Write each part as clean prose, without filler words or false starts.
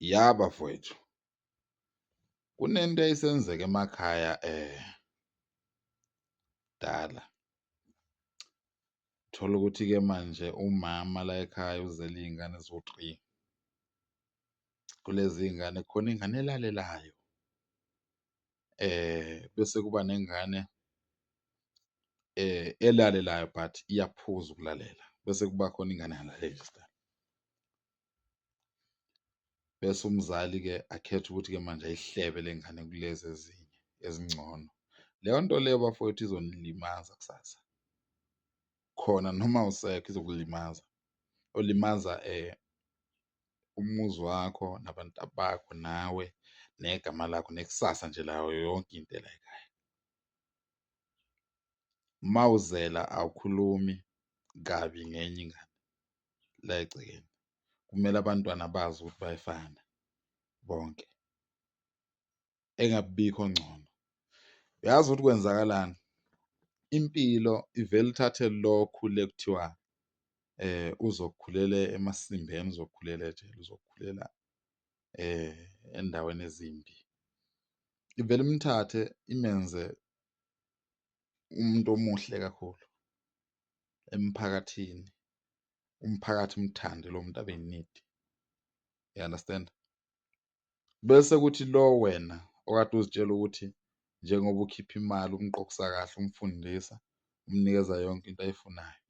Ya bafowethu, kunento eyayisenzeka emakhaya kudala. Uthole ukuthi-ke manje umama layikhaya uzele iy'ngane eziwu-three, kulezi iy'ngane kukhona ingane elalelayo bese kuba nengane elalelayo but iyaphuza ukulalela, bese kuba khona ingane engalaleli nje sidalo. Bese umzali-ke akhethe ukuthi-ke manje ayihlebe le ngane kulezi ezinye ezingcono. Leyo nto leyo bafowethu izonilimaza kusasa, khona noma awusekho izokulimaza, yolimaza umuzi wakho nabantabakho nawe negama lakho nekusasa nje layo yonke into elayikhaya. Mawuzela awukhulumi kabi ngenye ingane la egcekeni, kumele abantwana bazi ukuthi bayefana bonke, engabibikho ongcono. Uyazi ukuthi kwenzakalani? Impilo ivele ithathe lo okhule kuthiwa uzokhulela emasimbeni, uzokhulela ejele, uzokhulela endaweni ezimbi. Ivele imthathe imenze umuntu omuhle kakhulu emphakathini, umphakathi umthande lo muntu abe in-need, ya-understand? Bese kuthi lo wena okade uzitshela ukuthi njengoba ukhipha imali umqokisa kahle umfundisa umnikeza yonke into ayifunayo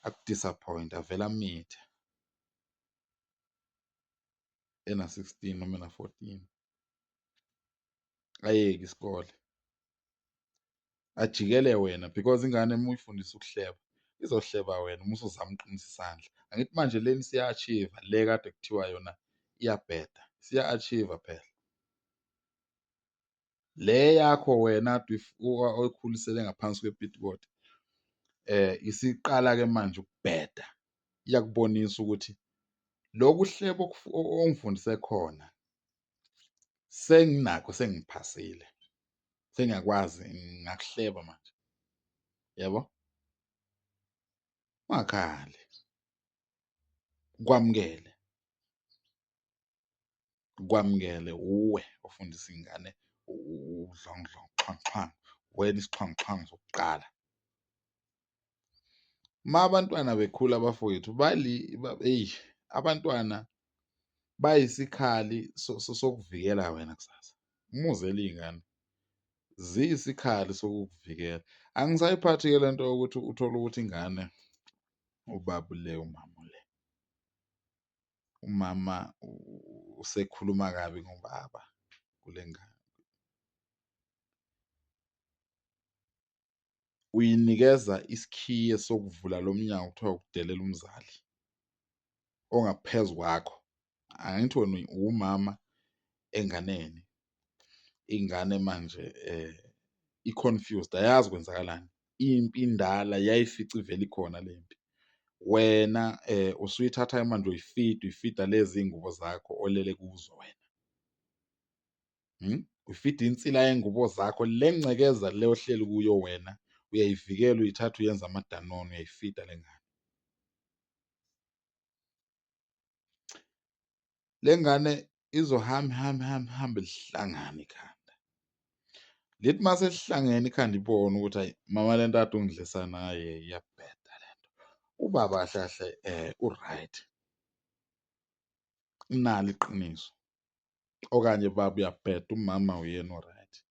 aku-disappoint-e avele amithe ena-sixteen noma ena-fourteen, ayeke isikole ajikele wena because ingane uma uyifundisa ukuhleba izohleba wena uma usuzama uqinisa isandla. Angithi manje lena isiya-achieve-a le kade kuthiwa yona iyabheda isiya-achieve-a phela. Le yakho wena kade oyikhulisele ngaphansi kwepitikoti isiqala-ke manje ukubheda, iyakubonisa ukuthi lokhu hlebo ongifundise khona senginakho sengiphasile, sengiyakwazi ngingakuhleba manje, yabo? Ungakhali, kwamukele, kwamukele uwe ofundisa ingane ubudlwangudlwangu, xhwanguxhwangu, uwena isixhwanguxhwangu sokuqala. Uma abantwana bekhula abafowethu eyi abantwana bayisikhali sokuvikela wena kusasa. Uma uzele iy'ngane ziyisikhali sokukuvikela. Angisayiphathi-ke le nto yokuthi uthole ukuthi ingane ubaba ule umama ule. Umama usekhuluma kabi ngobaba kule ngane. Uyinikeza isikhiye sokuvula lo mnyango okuthiwa ukudelela umzali ongaphezu kwakho. Angithi wena uwumama enganeni, ingane manje i-confused ayazi kwenzakalani, impi indala yayifica ivele ikhona le mpi. Wena usuyithatha manje uyifida uyifida lezi iy'ngubo zakho olele kuzo wena. Uyifida insila yengubo zakho le ngcekeza le ohleli kuyo wena uyayivikela uyithatha uyenza amadanone uyayifida le ngane. Le ngane izohamba ihambe ihambe ihambe lihlangane ikhanda. Lithi mase lihlangene ikhanda ibone ukuthi hhayi mama lento kade ungidlisa naye iyabheda lento. Ubaba kahle kahle u-right, unalo iqiniso okanye baba uyabheda umama uyena o-right.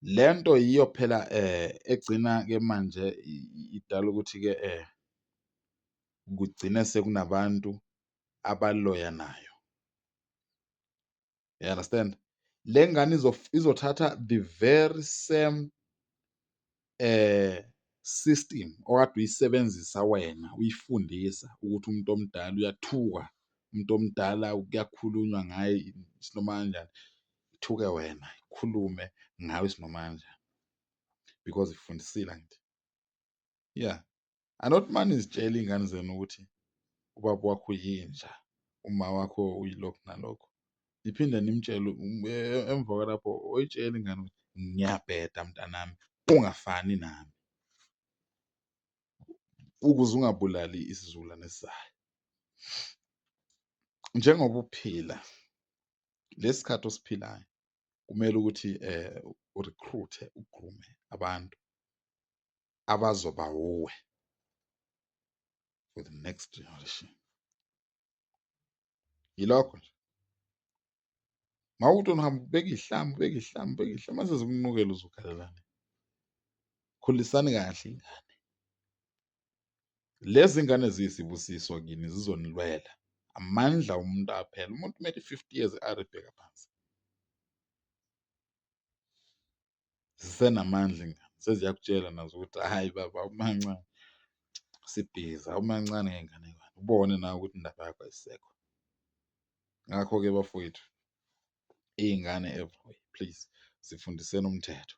Le nto yiyo phela egcina-ke manje idala ukuthi-ke kugcine sekunabantu abaloyanayo. You understand? Le ngane izothatha the very same system okade uyisebenzisa wena uyifundisa ukuthi umuntu omdala uyathuka, umuntu omdala kuyakhulunywa ngaye isinoma kanjani, ithuke wena ikhulume ngawe isinoma kanjani because ikufundisile angithi. Yeah, anothi uma nizitshela iy'ngane zenu ukuthi ubaba wakho uyinja, uma wakho uyilokhu nalokhu, niphinde nimtshele emva kwalapho oyitshela ingane ukuthi ngiyabheda mntanami, ungafani nami. Ukuze ungabulali isizukulwane esizayo. Njengoba uphila lesi khathi osiphilayo kumele ukuthi u-recruit-e u-groom-e abantu abazoba wuwe for the next generation. Yilokho nje. Mawukuthi wena uhamba ubeka iy'hlamba ubeka iy'hlamba ubeka iy'hlamba mase zikunukela uzokhalelani? Khulisani kahle iy'ngane. Lezi ngane ziyisibusiso kini zizonilwela, amandla omuntu aphela, umuntu uma ethi 50 years ibheka phansi. Zisenamandla iy'ngane seziyakutshela nazo ukuthi hhayi baba awumancane sibhizi awumancane ngey'nganekwane, ubone nawe ukuthi indaba yakho ayisekho. Ngakho-ke bafowethu iy'ngane everywhere please zifundiseni umthetho.